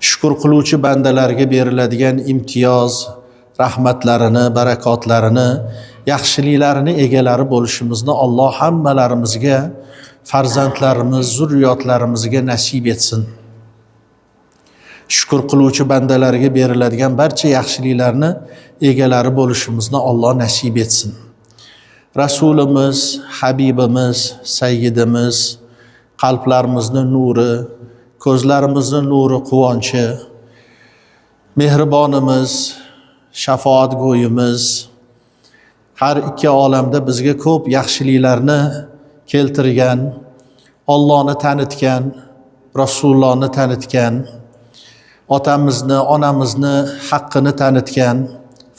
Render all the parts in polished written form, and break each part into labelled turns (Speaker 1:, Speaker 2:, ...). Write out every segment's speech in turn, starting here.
Speaker 1: Shukur qiluvchi bandalarga beriladigan imtiyoz, rahmatlarini, barakotlarini, yaxshiliklarini egalari bo'lishimizni Alloh hammalarimizga, farzandlarimiz, zurriyotlarimizga nasib etsin. Shukur qiluvchi bandalarga beriladigan barcha yaxshiliklarni egalari bo'lishimizni Alloh nasib etsin. Rasulimiz, Habibimiz, Sayyidimiz, qalblarimizni nuri, ko'zlarimizni nuri, quvonchi, mehribonimiz, shafoatgo'yimiz, har ikki olamda bizga ko'p yaxshiliklarni keltirgan, Allohni tanitgan, Rasulullohni tanitgan, otamizni, onamizni haqqini tanitgan,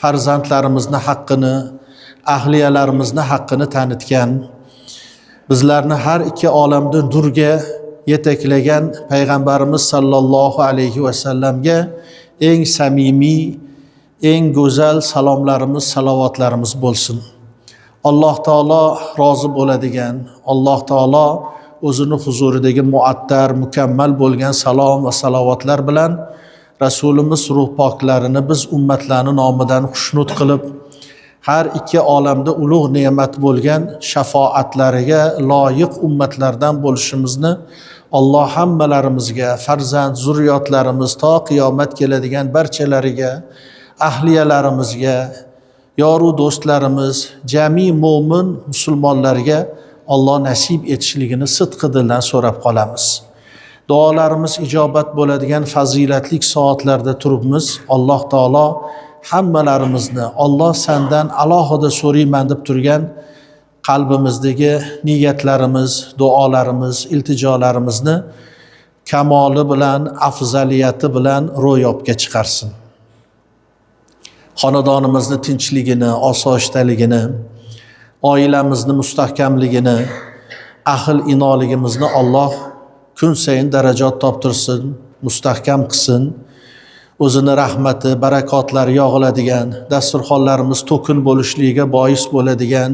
Speaker 1: farzandlarimizni haqqini, ahliyalarimizni haqqini tanitgan, bizlarni har ikki olamda nurga yetaklagan payg'ambarimiz sallallohu alayhi vasallamga eng samimiy, eng go'zal salomlarimiz, salovatlarimiz bo'lsin. Alloh taolo rozi bo'ladigan, Alloh taolo o'zini huzuridagi muattar, mukammal bo'lgan salom va salovatlar bilan Rasulimiz ruh poklarini biz ummatlarning nomidan xushnud qilib, har ikki olamda ulug' ne'mat bo'lgan shafoatlariga loyiq ummatlardan bo'lishimizni Alloh hammalarimizga, farzand, zurriyotlarimiz to qiyomat keladigan barchalariga, ahliyalarimizga, yoru do'stlarimiz, jami mo'min musulmonlarga Alloh nasib etishligini sidqi dildan so'rab qolamiz. Duolarimiz ijobat bo'ladigan fazilatli soatlarda turibmiz. Alloh taolo hammalarimizni Alloh sendan alohida so'rayman deb turgan qalbimizdagi niyatlarimiz, duolarimiz, iltijolarimizni kamoli bilan, afzaliyati bilan ro'yobga chiqarsin. Xonadonimizni tinchligini, osoyishtaligini, oilamizni mustahkamligini, ahil inoligimizni Alloh kun sayin darajat toptirsin, mustahkam qilsin. O'zini rahmati, barakotlari yog'iladigan, dasturxonlarimiz to'kin bo'lishligiga bois bo'ladigan,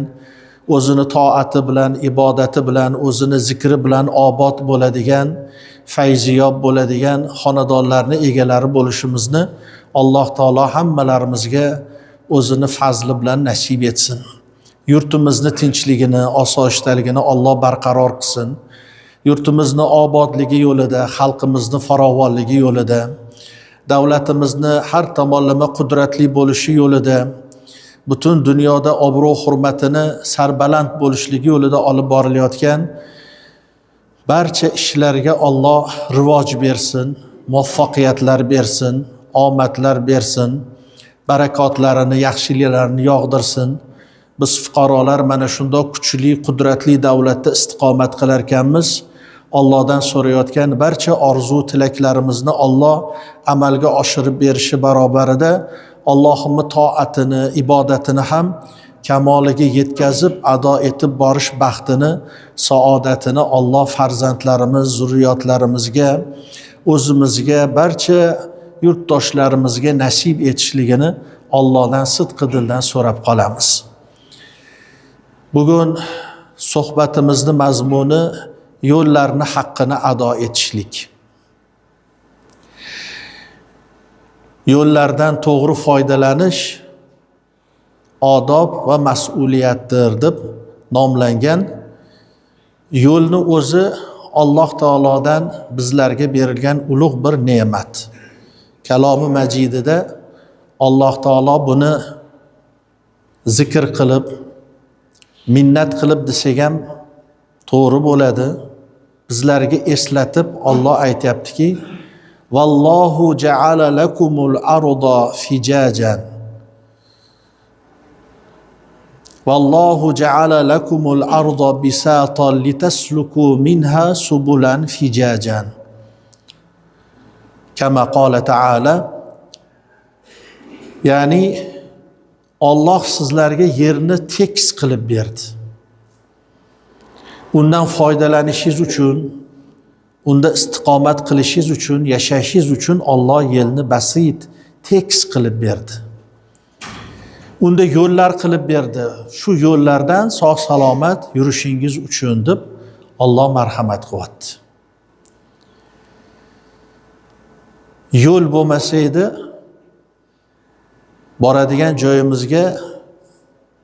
Speaker 1: o'zini toati bilan, ibodati bilan, o'zini zikri bilan obod bo'ladigan, fayziyob bo'ladigan xonadonlarni egalari bo'lishimizni Alloh taolo hammalarimizga o'zini fazli bilan nasib etsin. Yurtimizni tinchligini, osoyishtaligini Alloh barqaror qilsin. Yurtimizni obodligi yo'lida, xalqimizni farovonligi yo'lida, davlatimizni har tomonlama qudratli bo'lishi yo'lida, butun dunyoda obro' hurmatini sarbaland bo'lishligi yo'lida olib borilayotgan barcha ishlarga Alloh rivoj bersin, muvaffaqiyatlar bersin, omadlar bersin, barakotlarini, yaxshiliklarini yog'dirsin. Biz fuqarolar mana shundoq kuchli, qudratli davlatda istiqomat qilar ekanmiz. Allohdan so'rayotgan barcha orzu tilaklarimizni Alloh amalga oshirib berishi barobarida Allohimning toatini, ibodatini ham kamoliga yetkazib, ado etib borish baxtini, saodatini Alloh farzandlarimiz, zurriyotlarimizga, o'zimizga, barcha yurtdoshlarimizga nasib etishligini Allohdan sidqi dildan so'rab qolamiz. Bugun suhbatimizning mazmuni yo'llarni haqqini ado etishlik. Yo'llardan to'g'ri foydalanish odob va mas'uliyatdir deb nomlangan yo'lni o'zi Alloh taolodan bizlarga berilgan ulug' bir ne'mat. Kalomi Majidida Alloh taolo buni zikr qilib, minnat qilib desak ham to'g'ri bo'ladi. Bizlarga eslatib Alloh aytayaptiki: Vallohu ja'ala lakumul arda fijajan. Vallohu ja'ala lakumul arda bisatan litasluku minha subulan fijajan. Kama qala ta'ala. Ya'ni Alloh sizlarga yerni tekis qilib berdi. Undan foydalanishingiz uchun, unda istiqomat qilishingiz uchun, yashashingiz uchun Alloh yerni basit, tekis qilib berdi. Unda yo'llar qilib berdi. Shu yo'llardan sog' salomat yurishingiz uchun deb Alloh marhamat qilyapti. Yo'l bo'lmasa edi, boradigan joyimizga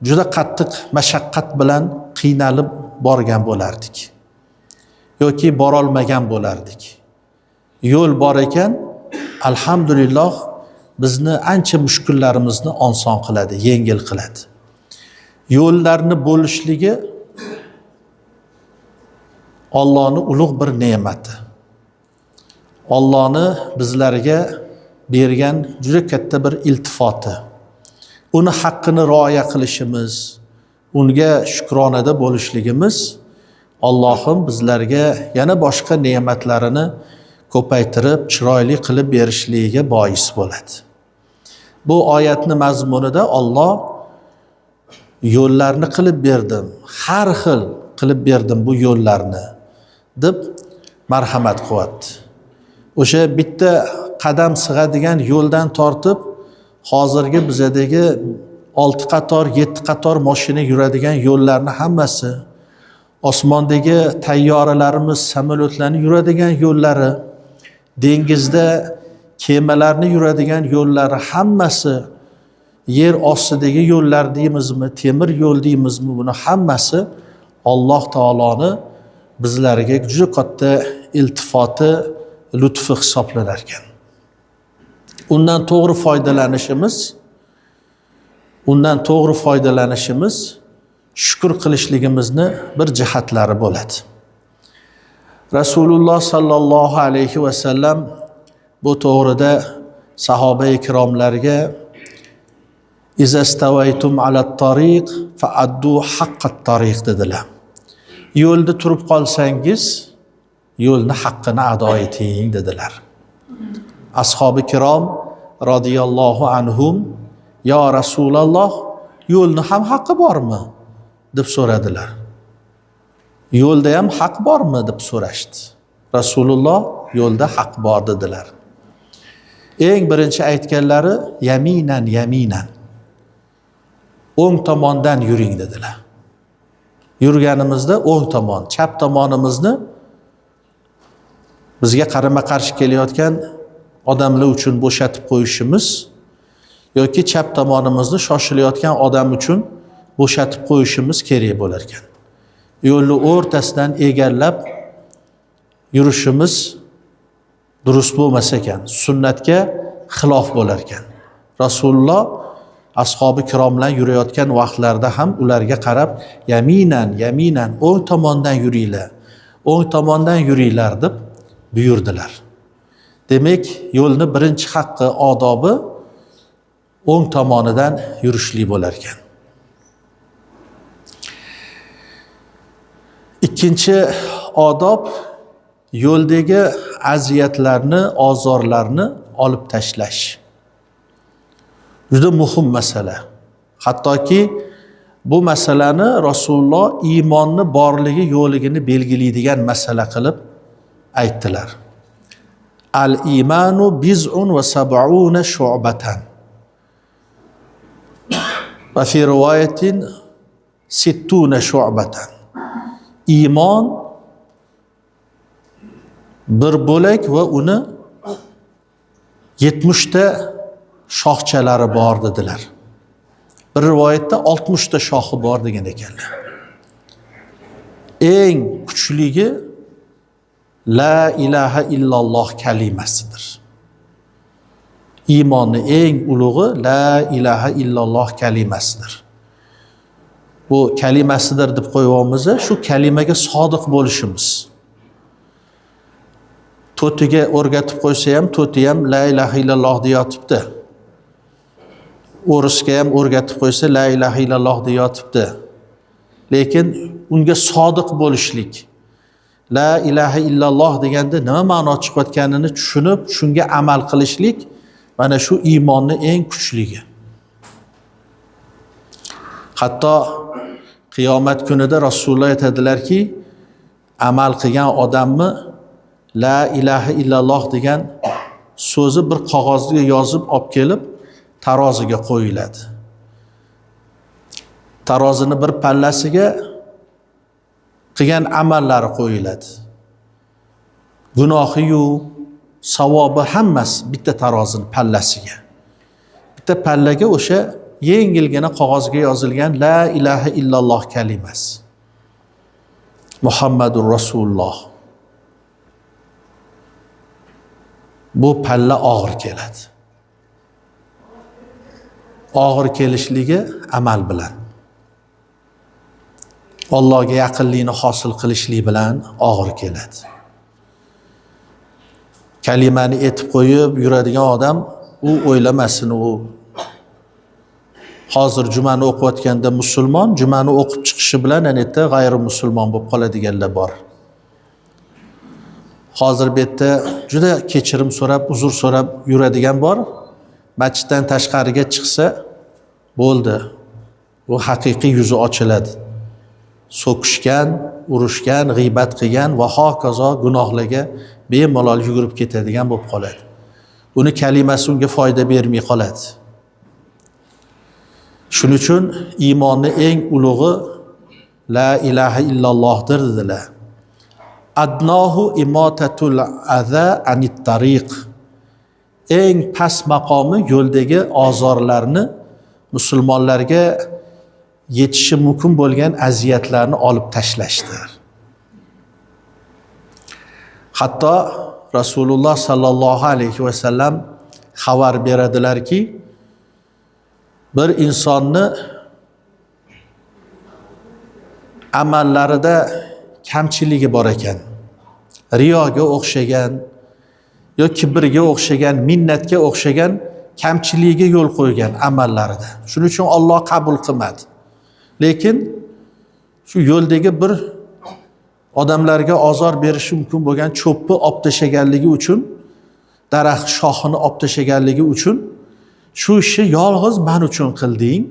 Speaker 1: juda qattiq mashaqqat bilan qiynalib borgan bo'lardik yoki borolmagan bo'lardik. Yo'l bor ekan, alhamdulillah, bizni ancha mushkullarimizni oson qiladi, yengil qiladi. Yo'llarni bo'lishligi Allohning ulug' bir ne'mati. Allohni bizlarga bergan juda katta bir iltifoti. Uni haqqini rioya qilishimiz, unga shukronada bo'lishligimiz Allohim bizlarga yana boshqa ne'matlarini ko'paytirib, chiroyli qilib berishligiga bois bo'ladi. Bu oyatning mazmunida Alloh yo'llarni qilib berdim, har xil qilib berdim bu yo'llarni deb marhamat qilyapti. O'sha bitta qadam sig'adigan yo'ldan tortib hozirgi bizadagi 6 qator, 7 qator mashina yuradigan yo'llarni hammasi, osmondagi tayyoralarimiz, samolyotlarni yuradigan yo'llari, dengizda kemalarni yuradigan yo'llari hammasi, yer ostidagi yo'llar deymizmi, temir yo'l deymizmi, buni hammasi Alloh taoloni bizlarga juda katta iltifoti, lutfi hisoblanar ekan. Undan to'g'ri foydalanishimiz, shukr qilishligimizni bir jihatlari bo'ladi. Rasululloh sallallohu alayhi va sallam bu to'g'rida sahoba ikromlarga "Iza stavaytum alat-tariq fa'addu haqqat-tariq" dedilar. Yo'lda turib qolsangiz, yo'lni haqqini ado eting dedilar. Ashobi kirom radhiyallohu anhum, "Ya Rasululloh, yo'lni ham haqqi bormi?" deb so'radilar. Yo'lda ham haq bormi deb so'rashdi. Rasululloh yo'lda haq bor dedilar. Eng birinchi aytganlari yaminan yaminan. O'ng tomondan yuring dedilar. Yurganimizda o'ng tomon, chap tomonimizni bizga qarama-qarshi kelayotgan odamlar uchun bo'shatib qo'yishimiz yoki chap tomonimizni shoshilayotgan odam uchun bo'shatib qo'yishimiz kerak bo'lar ekan. Yo'lni o'rtasidan egallab yurishimiz durust bo'lmas ekan, sunnatga xilof bo'lar ekan. Rasululloh ashobi kirom bilan yurayotgan vaqtlarida ham ularga qarab yaminan yaminan, o'ng tomondan yuringlar, o'ng tomondan yuringlar deb buyurdilar. Demak, yo'lni birinchi haqqi, odobi o'ng tomonidan yurishlik bo'lar ekan. Ikkinchi odob yo'ldagi aziyatlarni, ozorlarni olib tashlash. Juda muhim masala. Hattoki bu masalani Rasululloh iymonni borligi yo'qligini belgilaydigan masala qilib aytdilar. Al-iymanu biz'un va sab'una shu'batan. Va fi rivoyatin sittuna shu'batan. Iymon bir bo'lak va uni 70 ta shoxchalari bor dedilar. Bir rivoyatda 60 ta shoxi bor degan ekanlar. Eng kuchligi la ilaha illalloh kalimasidir. Iymonni eng ulug'i la ilaha illalloh kalimasidir. Bu kalimasidir deb qo'yamiz, shu kalimaga sodiq bo'lishimiz. To'tiga o'rgatib qo'ysa ham, to'ti ham la ilaha illalloh deyotibdi. O'risga ham o'rgatib qo'ysa la ilaha illalloh deyotibdi. Lekin unga sodiq bo'lishlik, la ilaha illalloh deganda nima ma'no chiqayotganini tushunib, shunga amal qilishlik mana shu iymonning eng kuchligi. Hatto qiyomat kunida Rasululloh aytadilarki, amal qilgan odamni la ilaha illalloh degan so'zi bir qog'ozga yozib olib kelib taroziga qo'yiladi. Tarozini bir pallasiga qilgan amallari qo'yiladi. Gunohi-yu, savobi hammasi bitta tarozini pallasiga. Bitta pallaga o'sha yengilgina qog'ozga yozilgan la ilaha illalloh kalimasi. Muhammadur Rasululloh. Bu palla og'ir keladi. Og'ir kelishligi amal bilan. Allohga yaqinlikni hosil qilishlik bilan og'ir keladi. Kalimani etib qo'yib yuradigan odam u o'ylamasin, u hozir jumani o'qiyotganda musulmon, jumani o'qib chiqishi bilan ana yerda g'ayri musulmon bo'lib qoladiganlar bor. Hozir bu yerda juda kechirim so'rab, uzr so'rab yuradigan bor. Masjiddan tashqariga chiqsa bo'ldi. U haqiqiy yuzi ochiladi. So'kishgan, urushgan, g'iybat qilgan va hokazo gunohlarga bemalol yugurib ketadigan bo'lib qoladi. Uni kalimasi unga foyda bermay qoladi. Shuning uchun iymonning eng ulug'i la ilaha illallohdir dedilar. Adnohu imotatul aza anit tariq. Eng past maqomi yo'ldagi ozorlarni, musulmonlarga yetishi mumkin bo'lgan aziyatlarni olib tashlashdir. Hatto Rasululloh sallallohu alayhi va sallam xabar beradilarki, bir insonni amallarida kamchiligi bor ekan, riyoga o'xshagan yo kibrga o'xshagan, minnatga o'xshagan kamchiligiga yo'l qo'ygan amallarida. Shuning uchun Alloh qabul qilmadi. Lekin shu yo'ldagi bir odamlarga ozor berishi mumkin bo'lgan cho'pni olib tashlaganligi uchun, daraxt shoxini olib tashlaganligi uchun shu ishni yolg'iz men uchun qilding.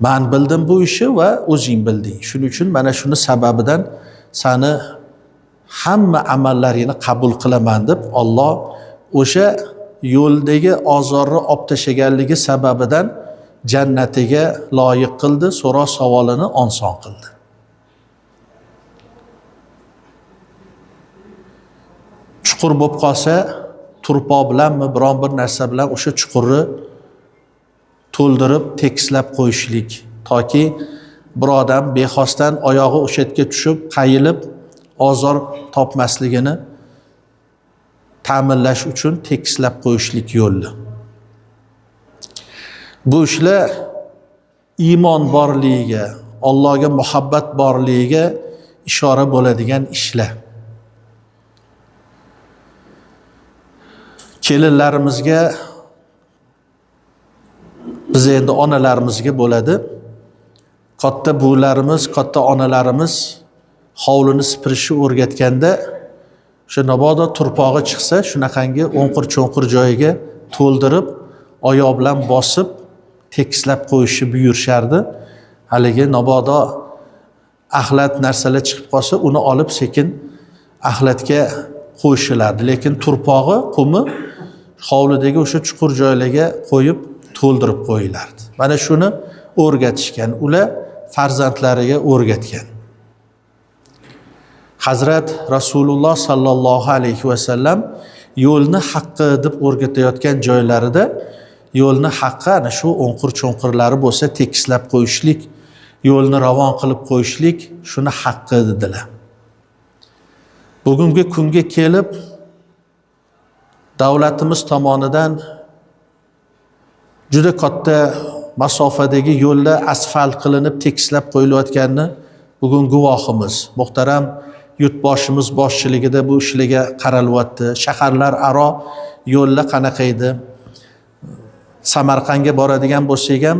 Speaker 1: Men bildim bu ishni va o'zing bilding. Shuning uchun mana shuni sababidan seni hamma amallaringni qabul qilaman deb Alloh o'sha yo'ldagi ozorni olib tashlaganligi sababidan jannatiga loyiq qildi, so'roq savolini oson qildi. Chuqur bo'lib qolsa, turpoq bilanmi, biron bir narsa bilan o'sha chuqurni to'ldirib tekislab qo'yishlik, toki bir odam bexosdan oyog'i o'sha yerga tushib, qayilib ozor topmasligini ta'minlash uchun tekislab qo'yishlik yo'li. Bu ishlar iymon borligiga, Allohga muhabbat borligiga ishora bo'ladigan ishlar. Kelinlarimizga, biz endi onalarimizga bo'ladi. Katta buvilarimiz, katta onalarimiz hovlini sipirishni o'rgatganda o'sha mabodo turpog'i chiqsa, shunaqangi o'nqir-cho'nqir joyiga to'ldirib, oyoq bilan bosib tekislab qo'yishni buyurishardi. Haligi mabodo axlat narsalar chiqib qolsa, uni olib sekin axlatga qo'yishilardi. Lekin turpog'i, qumi hovlidagi o'sha chuqur joylarga qo'yib to'ldirib qo'yilardi. Mana shuni o'rgatishgan, ular farzandlariga o'rgatgan. Hazrat Rasululloh sallallohu alayhi va sallam yo'lni haqqi deb o'rgatayotgan joylarida yo'lni haqqi ana shu o'nqir-cho'nqirlari bo'lsa tekislab qo'yishlik, yo'lni ravon qilib qo'yishlik shuni haqqi dedilar. Bugungi kunga kelib davlatimiz tomonidan juda katta masofadagi yo'llar asfalt qilinib tekislab qo'yilayotganini bugun guvohimiz. Muhtaram yurtboshimiz boshchiligida bu ishlarga qaralyapti. Shaharlar aro yo'llar qanaqa edi? Samarqandga boradigan bo'lsak ham,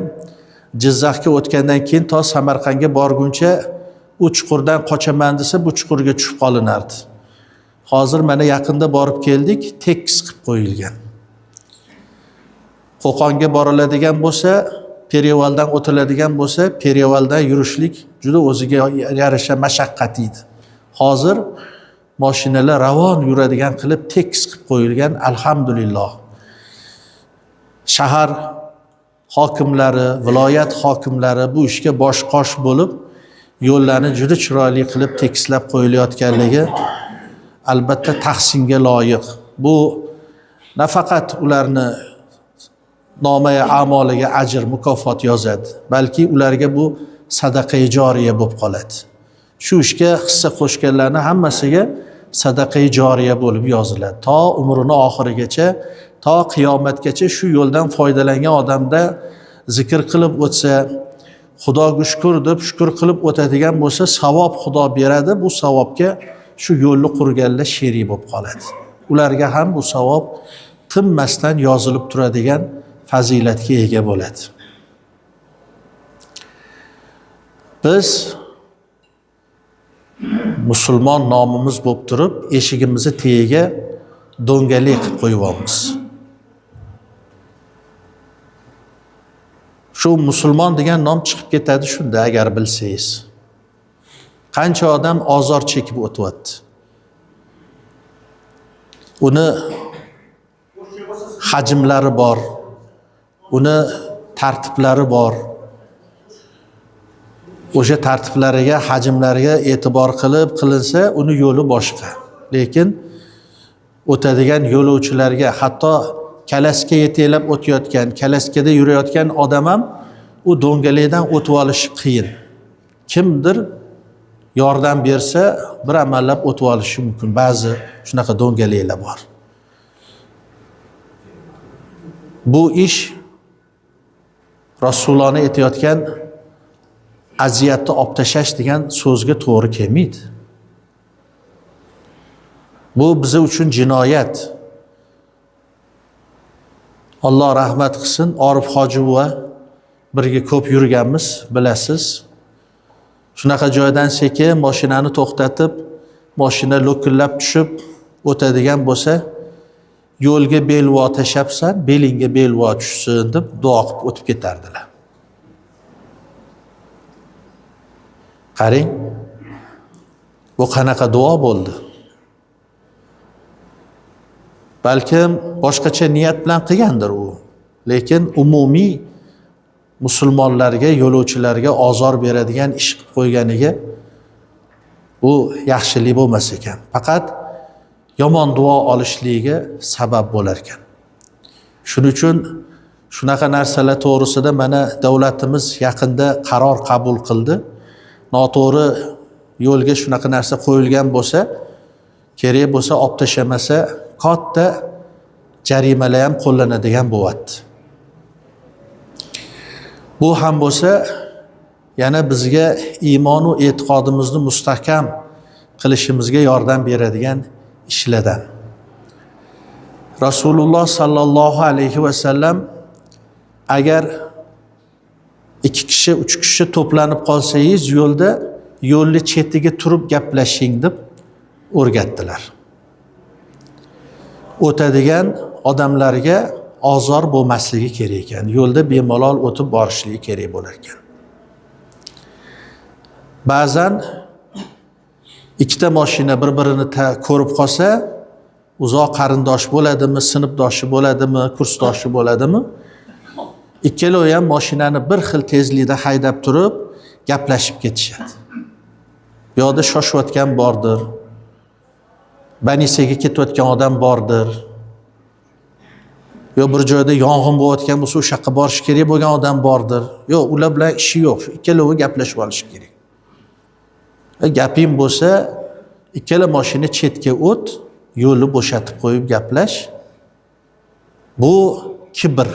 Speaker 1: Jizzaxga o'tgandan keyin to Samarqandga borguncha u chuqurdan qochaman desa, bu chuqurga tushib qolinardi. Hozir mana yaqinda borib keldik, tekis qilib qo'yilgan. Qo'qonga boriladigan bo'lsa, Perevaldan o'tiladigan bo'lsa, Perevaldan yurishlik juda o'ziga yarasha mashaqqat edi. Hozir mashinalar ravon yuradigan qilib tekis qilib qo'yilgan, alhamdulillah. Shahar hokimlari, viloyat hokimlari bu ishga bosh qosh bo'lib, yo'llarni juda chiroyli qilib tekislab qo'yilayotganligi albatta tahsinga loyiq. Bu nafaqat ularni nomai a'moliga ajr, mukofot yozadi, balki ularga bu sadaqa joriya bo'lib qoladi. Shu ishga hissa qo'shganlarni hammasiga sadaqa joriya bo'lib yoziladi. To umrini oxirigacha, to qiyomatgacha shu yo'ldan foydalangan odamda zikr qilib o'tsa, Xudoga shukr deb shukr qilib o'tadigan bo'lsa, savob Xudo beradi. Bu savobga shu yo'lni qurganlar sherik bo'lib qoladi. Ularga ham bu savob tinmasdan yozilib turadigan fazilatga ega bo'ladi. Biz musulmon nomimiz bo'lib turib, eshigimizni tagiga do'ngalik qilib qo'yyapmiz. Shu musulmon degan nom chiqib ketadi shunda, agar bilsangiz. Qancha odam ozor chekib o'tyapti. Uni hajmlari bor, uni tartiblari bor. O'sha tartiblariga, hajmlariga e'tibor qilib qilinsa, uni yo'li boshqa. Lekin o'tadigan yo'lovchilarga, hatto kalaska yetaklab o'tayotgan, kalaskada yurayotgan odam ham u do'ngalikdan o'tib olishi qiyin. Kimdir yordam bersa, bir amallab o'tib olishi mumkin. Ba'zi shunaqa do'ngaliklar bor. Bu ish Rasulullohni aytayotgan aziyatni olib tashlash degan so'zga to'g'ri kelmaydi. Bu biza uchun jinoyat. Alloh rahmat qilsin, Orif hoji buva birga ko'p yurganmiz, bilasiz. Shunaqa joydan sekin mashinani to'xtatib, mashina lo'killab tushib o'tadigan bo'lsa, yo'lga belvo tashlabsan, belingga belvo tushsin deb duo qilib o'tib ketardilar. Qarang, bu qanaqa duo bo'ldi? Balkim boshqacha niyat bilan qilgandir u. Lekin umumiy musulmonlarga, yo'lovchilarga ozor beradigan ish qilib qo'yganiga bu yaxshilik bo'lmas ekan. Faqat yomon duo olishligiga sabab bo'lar ekan. Shuning uchun shunaqa narsalar to'g'risida mana davlatimiz yaqinda qaror qabul qildi. Noto'g'ri yo'lga shunaqa narsa qo'yilgan bo'lsa, kerak bo'lsa olib tashlamasa, katta jarimalar ham qo'llanadigan bo'lyapti. Bu ham bo'lsa yana bizga iymon va e'tiqodimizni mustahkam qilishimizga yordam beradigan ishlardan. Rasululloh sallallohu alayhi va sallam agar 2 kishi, 3 kishi to'planib qolsangiz yo'lda, yo'lni chetiga turib gaplashing deb o'rgatdilar. O'tadigan odamlarga ozor bo'lmasligi kerak ekan. Yo'lda bemalol o'tib borishligi kerak bo'lar ekan. Ba'zan ikkita mashina bir-birini ko'rib qolsa, uzoq qarindosh bo'ladimi, sinfdoshi bo'ladimi, kursdoshi bo'ladimi? Ikkalovi ham mashinani bir xil tezlikda haydab turib gaplashib ketishadi. Bu yoqda shoshayotgan bordir, banisaga ketayotgan odam bordir. Yo bir joyda yong'in bo'layotgan bo'lsa, o'sha yoqqa borish kerak bo'lgan odam bordir. Yo'q, ular bilan ishi yo'q. Shu ikkalovi gaplashib olish kerak. Gaping bo'lsa, ikkala mashina chetga o't, yo'lni bo'shatib qo'yib gaplash. Bu kibr,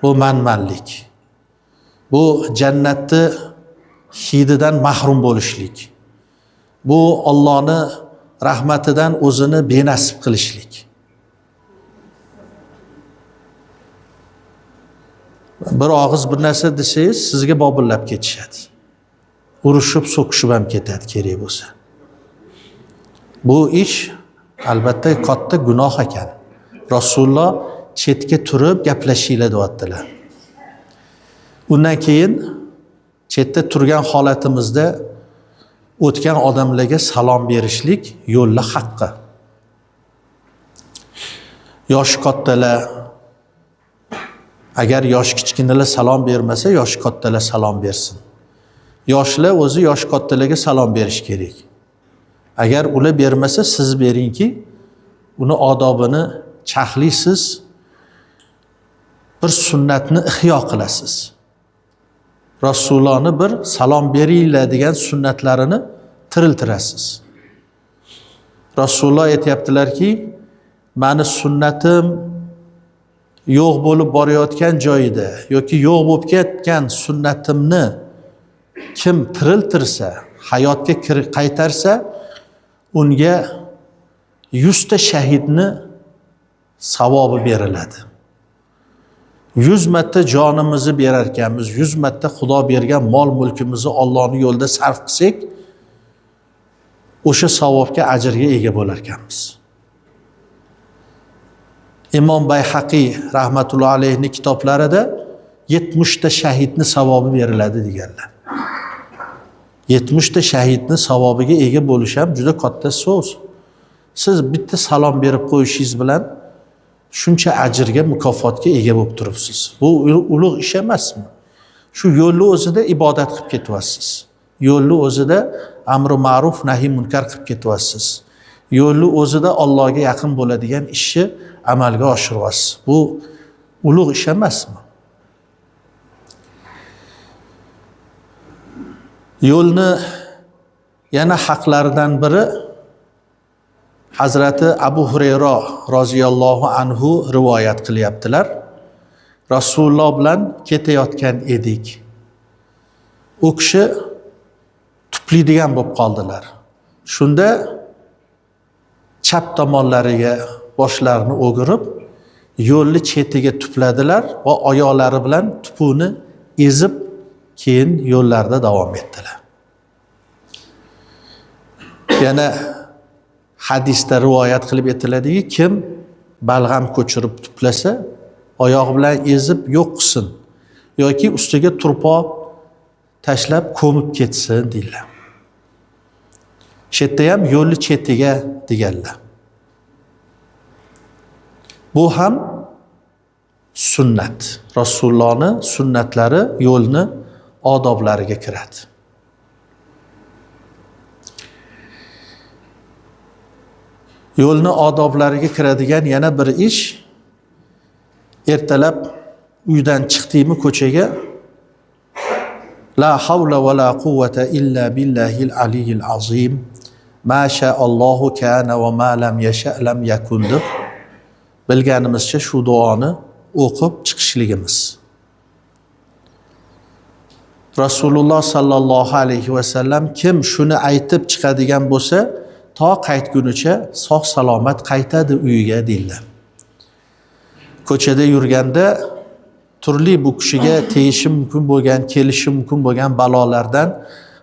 Speaker 1: bu manmanlik. Bu jannatni hididan mahrum bo'lishlik. Bu Allohning rahmatidan o'zini benasib qilishlik. Bir og'iz bir narsa desangiz, sizga bobillab ketishadi. Urushib, so'kishib ham ketadi kerak bo'lsa. Bu ish albatta katta gunoh ekan. Rasululloh chetga turib gaplashinglar deyaptilar. Undan keyin chetda turgan holatimizda o'tgan odamlarga salom berishlik yo'lli haqqi. Yosh kattalar, agar yosh kichkinalar salom bermasa, yosh kattalar salom bersin. Yoshlar o'zi yosh kattalarga salom berish kerak. Agar ular bermasa, siz beringki, uni odobini chaqlaysiz, bir sunnatni ihyo qilasiz. Rasulullohni bir salom beringlar degan sunnatlarini tiriltirasiz. Rasululloh aytayaptilarki, mani sunnatim yo'q bo'lib borayotgan joyida yoki yo'q bo'lib ketgan sunnatimni kim tiriltirsa, hayotga qaytarsa, unga 100 ta shahidni savobi beriladi. 100 marta jonimizni berar ekanmiz, 100 marta Xudo bergan mol mulkimizni Allohning yo'lida sarf qilsak, o'sha savobga, ajrga ega bo'lar ekanmiz. Imom Bayhaqiy rahmatullohi alayhi kitoblarida 70 ta shahidni savobi beriladi deganlar. 70 ta shahidni savobiga ega bo'lish ham juda katta so'z. Siz bitta salom berib qo'yishingiz bilan shuncha ajrga, mukofotga ega bo'lib turibsiz. Bu ulug' ish emasmi? Shu yo'lni o'zida ibodat qilib ketyapsiz. Yo'lni o'zida amri ma'ruf, nahiy munkar qilib ketyapsiz. Yo'lni o'zida Allohga yaqin bo'ladigan ishni amalga oshiryapsiz. Bu ulug' ish emasmi? Yo'lni yana haqlaridan biri Hazrati Abu Hurayra roziyallohu anhu rivoyat qilyaptilar. Rasululloh bilan ketayotgan edik. U kishi tuplaydigan bo'lib qoldilar. Shunda chap tomonlariga boshlarini o'girib, yo'lni chetiga tupladilar va oyoqlari bilan tupuni ezib, keyin yo'llarda davom etdilar. Yana hadisda rivoyat qilib aytiladiki, kim balg'am ko'chirib tuplasa, oyog'i bilan ezib yo'q qilsin yoki ustiga turpoq tashlab ko'mib ketsin deydilar. Shu yerda ham yo'lni chetiga deganlar. Bu ham sunnat. Rasulullohning sunnatlari yo'lni odoblariga kiradi. Yo'lni odoblariga kiradigan yana bir ish, ertalab uydan chiqdingmi ko'chaga, la havla va la quvvata illa billahil aliyyil azim, ma sha'allohu kana va ma lam yasha lam yakun deb bilganimizcha shu duoni o'qib chiqishligimiz. Rasululloh sallallohu alayhi va sallam kim shuni aytib chiqadigan bo'lsa, to qaytgunicha sog' salomat qaytadi uyiga deydilar. Ko'chada yurganda turli bu kishiga tegishi mumkin bo'lgan, kelishi mumkin bo'lgan balolardan,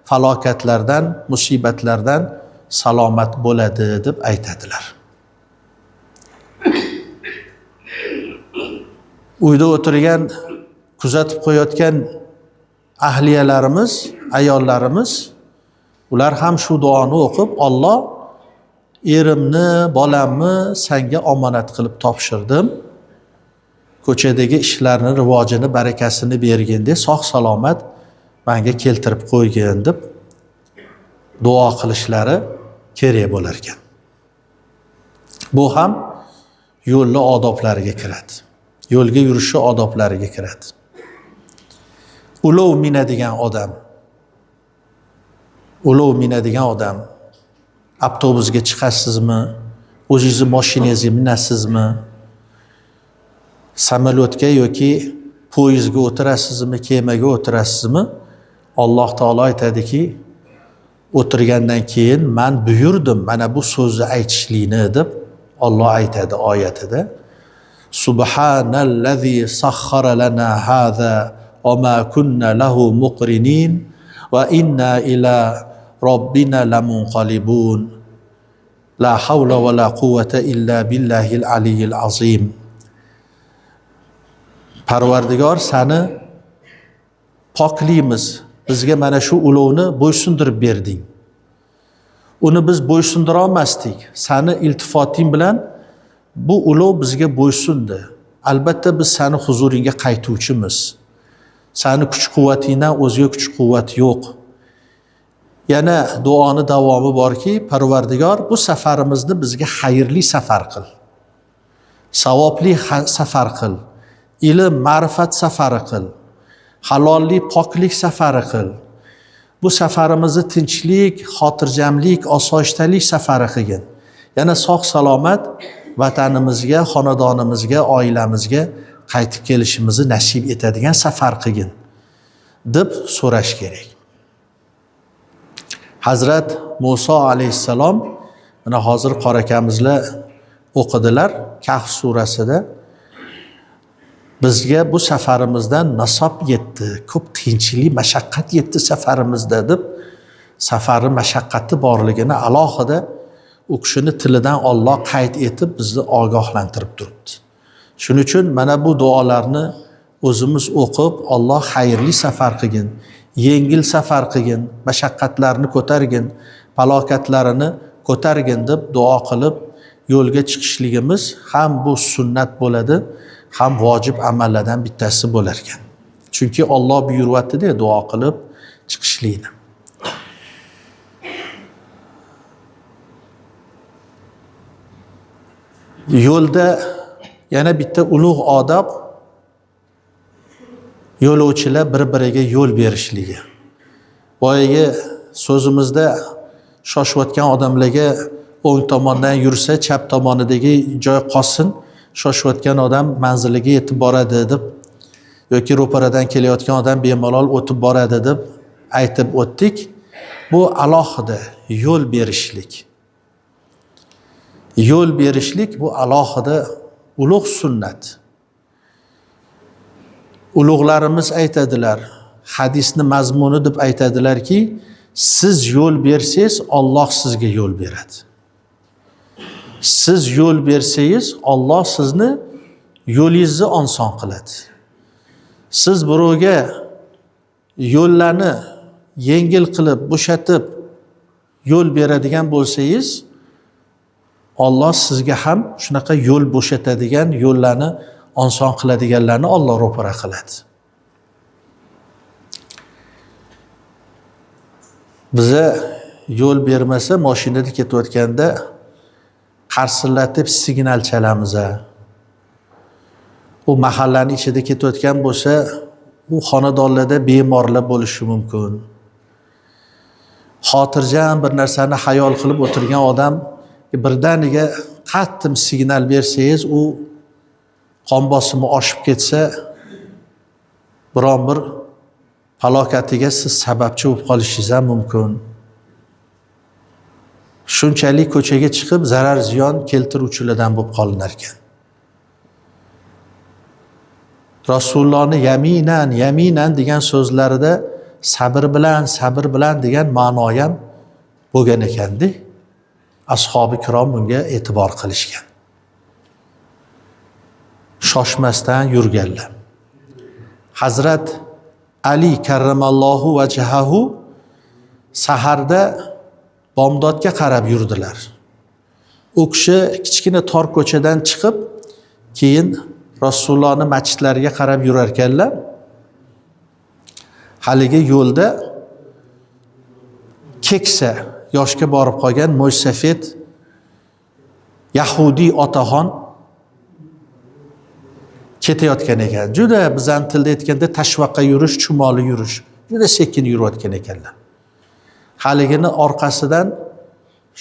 Speaker 1: falokatlardan, musibatlardan salomat bo'ladi deb aytadilar. Uyda o'tirgan, kuzatib qo'yayotgan ahliyalarimiz, ayollarimiz, ular ham shu duoni o'qib, Alloh erimni, bolamni senga omonat qilib topshirdim. Ko'chadagi ishlarni rivojini, barakasini bergin deb, sog' salomat menga keltirib qo'ygin deb duo qilishlari kerak bo'lar ekan. Bu ham yo'lni odoblariga kiradi. Yo'lga yurishi odoblariga kiradi. Ulov minadigan odam, ulov minadigan odam avtobusga chiqasizmi, o'zingizni mashinangizga minasizmi, samolyotga yoki poyezdga o'tirasizmi, kemaga o'tirasizmi, Alloh taolo aytadiki, o'tirgandan keyin men buyurdim mana bu so'zni aytishlikni deb Alloh aytadi oyatida. Subhanallazi sahhara lana haza va ma kunna lahu muqrinin va inna ila robbina lamunqalibun. La havla va la quvvata illa billahil aliyyil azim. Parvardigor, seni poklaymiz. Bizga mana shu ulovni bo'ysundirib berding. Uni biz bo'ysundira olmasdik. Seni iltifoting bilan bu ulov bizga bo'ysundi. Albatta biz seni huzuringga qaytuvchimiz. Seni kuch-quvvatingdan o'zga kuch-quvvat yo'q. Yana duoni davomi borki, Parvardigor, bu safarimizni bizga xayrli safar qil. Savobli safar qil. Ilm, ma'rifat safari qil. Halollik, poklik safari qil. Bu safarimizni tinchlik, xotirjamlik, osoyishtalik safari qilgin. Yana sog' salomat vatanimizga, xonadonimizga, oilamizga qaytib kelishimizni nasib etadigan safar qilgin deb so'rash kerak. Hazrat Musa alayhissalom, mana hozir qorakamizlar o'qidilar Kahf surasida, bizga bu safarimizdan nasob yetdi, ko'p qiyinchilik, mashaqqat yetdi safarimizda deb safari mashaqqati borligini alohida u kishini tilidan Alloh qayd etib bizni ogohlantirib turibdi. Shuning uchun mana bu duolarni o'zimiz o'qib, Alloh xayrli safar qilgin, yengil safar qilgin, mashaqqatlarni ko'targin, falokatlarini ko'targin deb duo qilib yo'lga chiqishligimiz ham bu sunnat bo'ladi, ham vojib amallardan bittasi bo'lar ekan. Chunki Alloh buyuryapti-da duo qilib chiqishlikni. Yo'lda yana bitta ulug' odob, yo'lovchilar bir-biriga yo'l berishligi. Boyagi so'zimizda shoshayotgan odamlarga o'ng tomondan yursa, chap tomonidagi joy qolsin, shoshayotgan odam manziliga yetib boradi deb yoki ro'paradan kelayotgan odam bemalol o'tib boradi deb aytib o'tdik. Bu alohida yo'l berishlik. Yo'l berishlik bu alohida ulug' sunnat. Ulug'larimiz aytadilar, hadisni mazmuni deb aytadilarki, siz yo'l bersangiz, Alloh sizga yo'l beradi. Siz yo'l bersangiz, Alloh sizni yo'lingizni oson qiladi. Siz birovga yo'llarni yengil qilib, bo'shatib yo'l beradigan bo'lsangiz, Alloh sizga ham shunaqa yo'l bo'shatadigan, yo'llarni oson qiladiganlarni Alloh ro'para qiladi. Biza yo'l bermasa, mashinada ketayotganda qarsillatib signal chalamiz. U mahallani ichida ketayotgan bo'lsa, u xonadonlarda bemorlar bo'lishi mumkin. Xotirjam bir narsani xayol qilib o'tirgan odam birdaniga qattiq signal bersangiz, u qon bosimi oshib ketsa, biron bir falokatiga siz sababchi bo'lib qolishingiz ham mumkin. Shunchalik ko'chaga chiqib zarar ziyon keltiruvchilardan bo'lib qolinar ekan. Rasulullohning yaminan, yaminan degan so'zlarida sabr bilan, sabr bilan degan ma'no ham bo'lgan ekanda. Ashobi kirom bunga e'tibor qilishgan. Shoshmasdan yurganlar. Hazrat Ali karramallohu vajhahu saharda bomdodga qarab yurdilar. U kishi kichkina tor ko'chadan chiqib, keyin Rasulullohning masjidlariga qarab yurar ekanlar. Haligi yo'lda keksa yoshga borib qolgan mo'ysafid yahudiy otaxon ketayotgan ekan. Juda bizning tilda aytganda tashvaqqa yurish, chumoli yurish, juda sekin yurayotgan ekanlar. Haligini orqasidan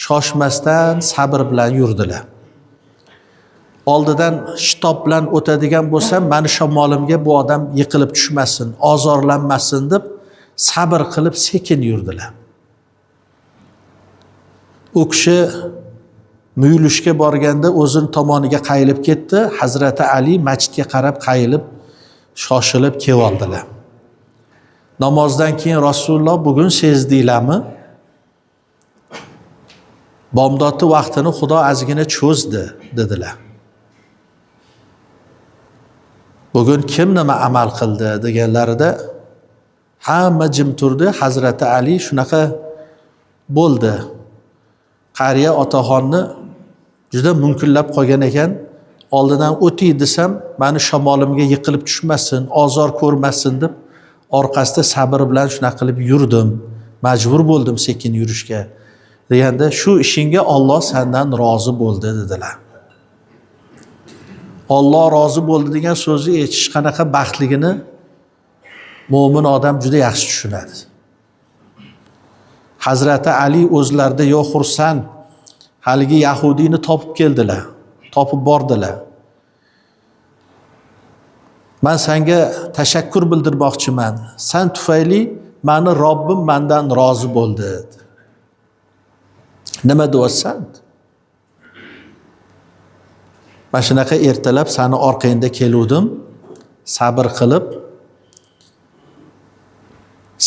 Speaker 1: shoshmasdan sabr bilan yurdilar. Oldidan shitob bilan o'tadigan bo'lsam, meni shamolimga bu odam yiqilib tushmasin, ozorlanmasin deb sabr qilib sekin yurdilar. U kishi muyulishga borganda o'zini tomoniga qayilib ketdi. Hazrati Ali masjidga qarab qayilib, shoshilib kelib oldilar. Namozdan keyin Rasululloh, bugun sezdinglarmi? Bomdodni vaqtini Xudo ozgina cho'zdi, dedilar. Bugun kim nima amal qildi deganlarida hamma jim turdi. Hazrati Ali shunaqa bo'ldi. Qariya otaxonni juda munkillab qolgan ekan. Oldidan o'tay desam, meni shamolimga yiqilib tushmasin, ozor ko'rmasin deb orqasida sabr bilan shunaqa qilib yurdim. Majbur bo'ldim sekin yurishga deganda, shu ishingga Olloh sendan rozi bo'ldi dedilar. Olloh rozi bo'ldi degan so'zni eshitish qanaqa baxtligini mo'min odam juda yaxshi tushunadi. Hazrati Ali o'zlarida yo'q xursand, haligi yahudiyni topib keldilar, topib bordilar. Man senga tashakkur bildirmoqchiman. Sen tufayli mani Robbim mendan rozi bo'ldi. Nima deyapsan? Mana shunaqa ertalab seni orqangda keluvdim, sabr qilib,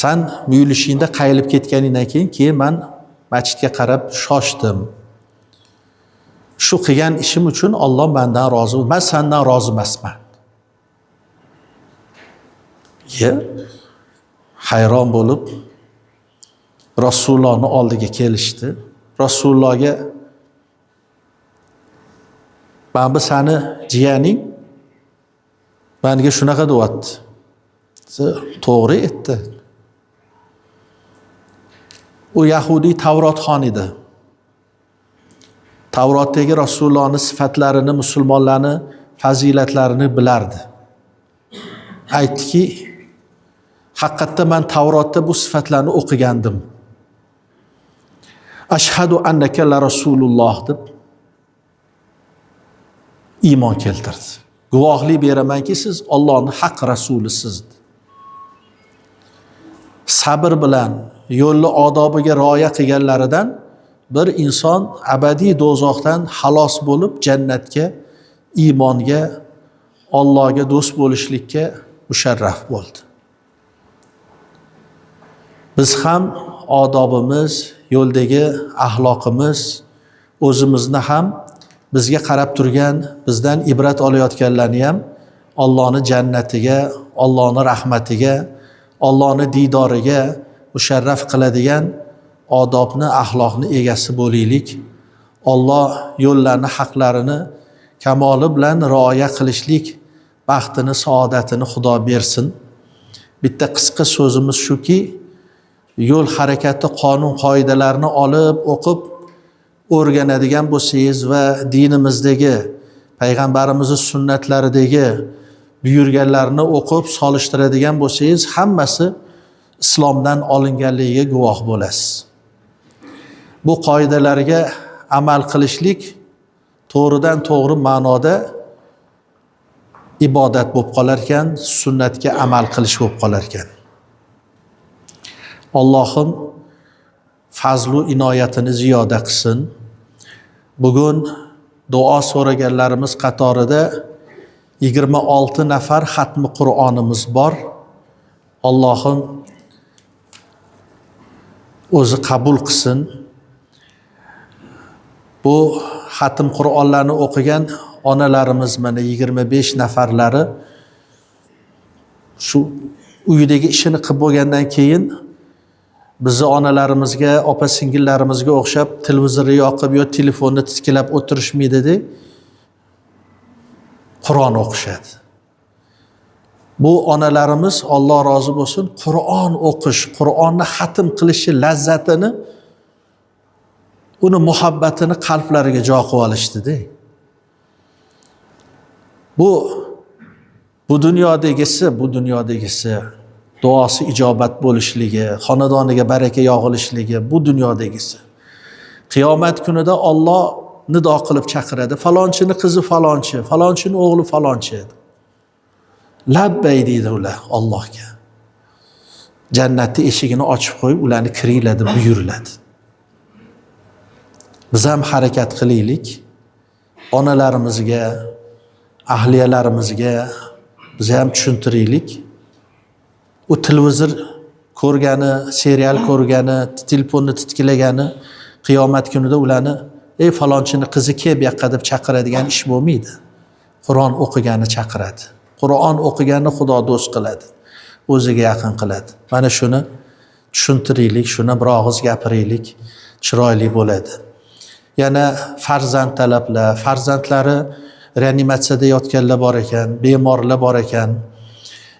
Speaker 1: sen muyulishingda qayilib ketganingdan keyin men masjidga qarab shoshdim. Shu qilgan ishim uchun Alloh mendan rozi, men sendan rozi emasman. Ye, hayron bo'lib Rasulullohning oldiga kelishdi. Rasulullohga mana bu seni jiyaning menga shunaqa deyapti. To'g'ri aytdi. U yahudiy Tavrotxon edi. Tavrotdagi Rasulullohning sifatlarini, musulmonlarning fazilatlarini bilardi. Aytdiki, haqiqatda men Tavrotda bu sifatlarni o'qigandim. Ashhadu annaka la rasululloh deb iymon keltirdi. Guvohlik beramanki, siz Allohning haq rasulisiz. Sabr bilan yo'lni odobiga rioya qilganlaridan bir inson abadiy do'zaxdan xalos bo'lib jannatga, iymonga, Allohga do'st bo'lishlikka musharraf bo'ldi. Biz ham odobimiz, yo'ldagi axloqimiz, o'zimizni ham bizga qarab turgan, bizdan ibrat olayotganlarni ham Allohning jannatiga, Allohning rahmatiga, Allohning diydoriga musharraf qiladigan odobni, axloqni egasi bo'laylik. Alloh yo'llarni, haqlarini kamoli bilan rioya qilishlik baxtini, saodatini Xudo bersin. Bitta qisqa so'zimiz shuki, yo'l harakati qonun qoidalarini olib o'qib o'rganadigan bo'lsangiz va dinimizdagi payg'ambarimizning sunnatlaridagi buyurganlarini o'qib solishtiradigan bo'lsangiz, hammasi islomdan olinganligiga guvoh bo'lasiz. Bu qoidalarga amal qilishlik to'g'ridan to'g'ri ma'noda ibodat bo'lib qolar ekan, sunnatga amal qilish bo'lib qolar ekan. Allohim fazlu inoyatini ziyoda qilsin. Bugun duo so'raganlarimiz qatorida 26 nafar xatmi Qur'onimiz bor. Allohim o'zi qabul qilsin. Bu xatm Qur'onlarni o'qigan onalarimiz mana 25 nafarlari shu uyidagi ishini qilib bo'lgandan keyin bizni onalarimizga, opa singillarimizga o'xshab televizorni yoqib yo telefonni titkilab o'tirishmaydi-da, Qur'on o'qishadi. Bu onalarimiz Alloh rozi bo'lsin, Qur'on o'qish, Qur'onni xatm qilishi lazzatini, uni muhabbatini qalblariga jo qilib olishdi-da. Bu dunyodagisi duosi ijobat bo'lishligi, xonadoniga baraka yog'ilishligi bu dunyodagisi. Qiyomat kunida Alloh nido qilib chaqiradi. Falonchini qizi falonchi, falonchini o'g'li falonchi. Labbay deydi ular Allohga. Jannatning eshigini ochib qo'yib, ularni kiringlar deb buyuriladi. Biz ham harakat qilaylik. Onalarimizga, ahliyalarimizga biz ham tushuntiraylik. U televizor ko'rgani, serial ko'rgani, telefonni titkilagani qiyomat kunida ularni ey falonchini qizi kel bu yoqqa deb chaqiradigan ish bo'lmaydi. Qur'on o'qigani chaqiradi. Qur'on o'qigani Xudo do'st qiladi, o'ziga yaqin qiladi. Mana shuni tushuntiraylik, shuni bir og'iz gapiraylik, chiroyli bo'ladi. Yana farzand talablar, farzandlari reanimatsiyada yotganlar bor ekan, bemorlar bor ekan.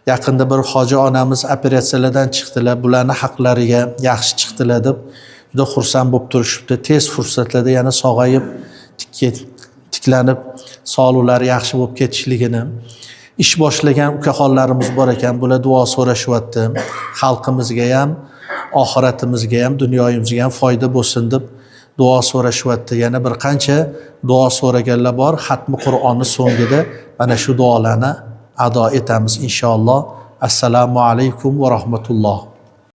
Speaker 1: Yaqinda bir hoji onamiz operatsiyalardan chiqdilar, bularni haqlariga yaxshi chiqdilar deb juda xursand bo'lib turishibdi. Tez fursatlarda yana sog'ayib tiklanib sog'liqlari yaxshi bo'lib ketishligini. Ish boshlagan ukaxonlarimiz bor ekan, bular duo so'rashyapti. Xalqimizga ham, oxiratimizga ham, dunyoyimizga ham foyda bo'lsin deb duo so'rashyapti. Yana bir qancha duo so'raganlar bor. Xatmi Qur'onni so'ngida mana shu duolarni ado etamiz inshaalloh. Assalomu alaykum va rahmatulloh.